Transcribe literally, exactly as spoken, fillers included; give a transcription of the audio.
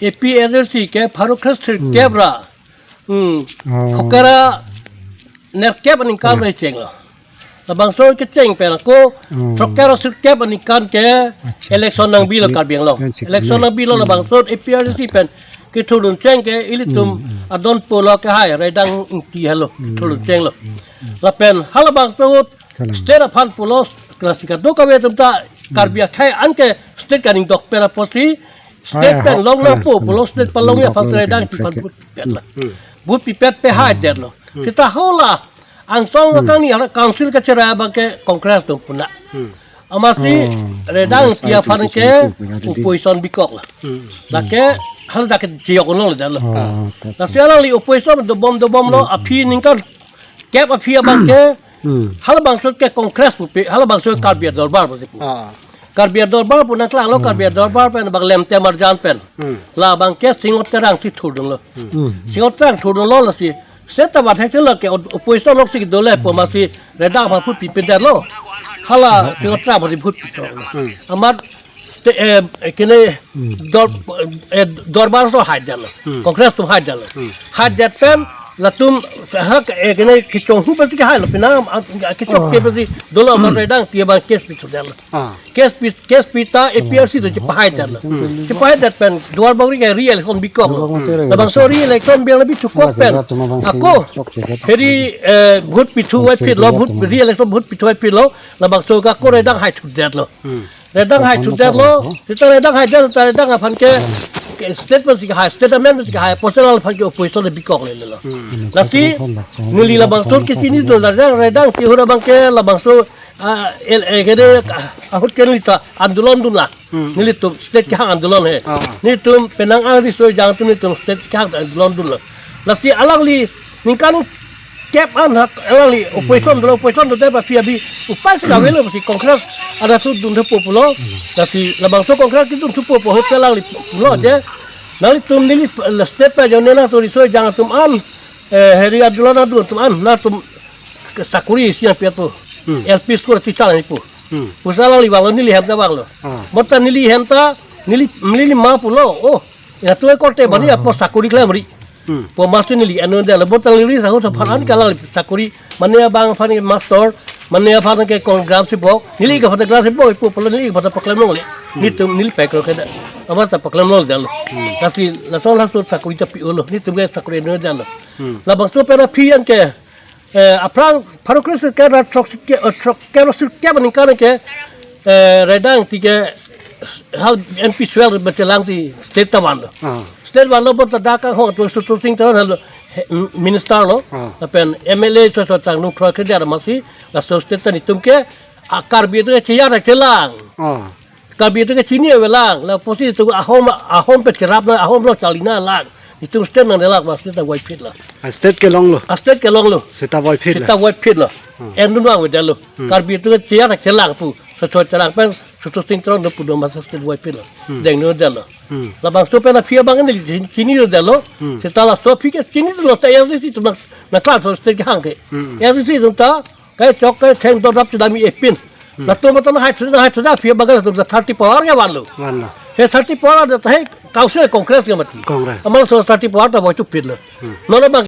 APHLC ke pharo kre sirkep ra. Hmm. Oh. Phokera nerkep aningkan, oh, ra chenglo. Labangso kecheng pen ako, oh, phokera sirkep aningkan ke, acha, election, acha, nangbilo, hmm, Karbi Anglong. Election nangbilo, hmm, labangso APHLC pen kethurdun cheng ke ilitum, hmm, hmm, adon pulo ke hai, Raidang Ingti helo, hmm, kethurdun chenglo. Hmm, hmm. Lapen halabangso ahut, kalang, state aphan pulo, klasi kadokave atum ta, Karbi, hmm, akhei anke state kaningdok pen apotsi, state, ah, pen, ho, long, kalang, lapu, kalang, pulo state, hmm, palong ya, ningdok aphan lo, Raidang, kalang, Ingti aphan, kalang, vote pipet, hmm, pehai detlo. Hmm. Seta hala angsong, hmm, kangni hala council kacherai abangke Congress atum puna. Hmm. Amatsi, oh, Raidang, Congress Ingti aphan ke opposition bikoklo. Hmm. Lake, hmm, haladak ke chiyok unlo detlo. Oh, ah, ta, ta. Lasi alangli opposition dobom dobomlo, hmm, aphi ningkan kep aphi abangke, hmm, halabangso ke Congress pupe, halabangso, hmm, Karbi Adorbar pusi pu. Ah. Karbi Adorbar pu nangklanglo, hmm, Karbi Adorbar pen abang Lemte Marjan pen. Hmm. Labangke Singho Terang si thurdunlo. Hmm. Hmm. Singho Terang thurdunlo, lasi seta bathek selo ke op-, opposition loksi dole pu, hmm, amatsi Raidang aphan vote pipe detlo. Hala, hmm, Singho Terang aphan vote pipe. Hmm. Amat te, eh, kene, hmm, dor-, eh, Dorbar so hai detlo. Hmm. Congress atum hai detlo. Hmm. Hai det pen latum ha, eh, kene kechonghu pensi kehailo, penang, ah, kechok, oh, ke pensi dolo, amat, hmm, Raidang Ingti abang case pi thu detlo. Ah. Case pi, case pi ta APHLC atum chepahai detlo. Hmm. Chepahai det pen Duarbagori ke re-election bikok. Hmm. Labangso re-election biang le bi chukok pen ako, heri, eh, vote pithu wai phitlo, vote, re-election vote pithu wai phitlo. Labangso ke ako Raidang hai thu detlo. Hmm. Raidang hai thu detlo, seta Raidang hai det, seta Raidang aphan ke, ke statement si hai, statement si hai, personal aphan ke opposition le bikok le lelo. Hmm. Lasi neli labangso ke chinidun, Raidang, Raidang Ingti ahut abangke labangso, ah, el, eh, kede, ah, ahut ke neli ta andolon dunlo. Hmm. Nelitum state kehang andolon he. Ah. Nelitum penang ang riso ejang atum nelitum state kehang andolon dunlo. Lasi alangli ningkan kep an hak alangli opposition, hmm, dolo, opposition do, tebonta aphi abi upai si kavelo pusi Congress arat atum dun thupo pulo. Hmm. Lasi labangso Congress kedun thupo pu ahut alangli pulo, hmm, je nanglitum neli, eh, state pen jone nangtum riso ejang atum an, eh, heri adolon adun atum an, nangtum sakori isi nangpi pu. Hmm. L P school teacher nangpi pu. Hmm. Pusi alangli vanglo, neli hem ta vanglo. Ah. Bonta neli hem ta, neli, neli ma pulo, oh, ya tu korte bani, ah, apo sakori klemri. Hmm. Pu amatsi neli anu detlo, bonta neli sahut aphan, hmm, ke alangli sakori, mane abang aphan ke master, mane aphan ke kon gramsebok, neli ke aphan gramsebok, ipu pulo neli ke aphan paklem longle. Hmm. Nelitum neli pekro ke da. Amat ta paklem long detlo. Hmm. Lasi lason laso sakori ta pi-olo, nelitum ke sakori anu detlo. Hmm. Labangso pen aphi yang ke, eh, aphrang pharo kre sirkep ra throk sirkep, eh, throk kep sirkep aningkan ke, eh, Raidang Ingti ke hal M P swell betelang si state ta vanlo. Ah. State vanlo, bonta dak ahok tu Sutu Sing Teron helo, he, m-, minister lo. Ah. Lapen M L A so so tang nung throk ke dia masi, laso state ta nelitum ke, ah, Karbi atum ke cheya ra chelang. Ah. Karbi atum ke chini avelang, la apotsi tu ahom, ahom pen cherap na, ahom lo charli na lang. Itum state nangdelang, ma state ta vaiphitlo. A state kelonglo. A state kelonglo. Seta vaiphitlo. Seta vaiphitlo. Hmm. Endun vang avedetlo. Hmm. Karbi atum ke cheya ra chelang pu. Sotho chelang pen, Sutu Sing Teron do pu do ma state vaiphitlo. Hmm. Dengdun detlo. Hmm. Labangso pen aphi abang neli chin-, chinidetlo. Hmm. Seta laso aphi ke chinilo ta A I C C atum nang, nangklang so state kehang ke. Hmm. A I C C atum ta, kechok ketheng dorap chedam-i epin. Hmm. Latum mata na hai thu, na hai thu, na aphi abang latum ta thirty power ke vanlo. Vanlo. He thirty power ta he council Congress ke mati. Congress. Amat laso thirty power ta vaichupitlo. Hmm. Non abang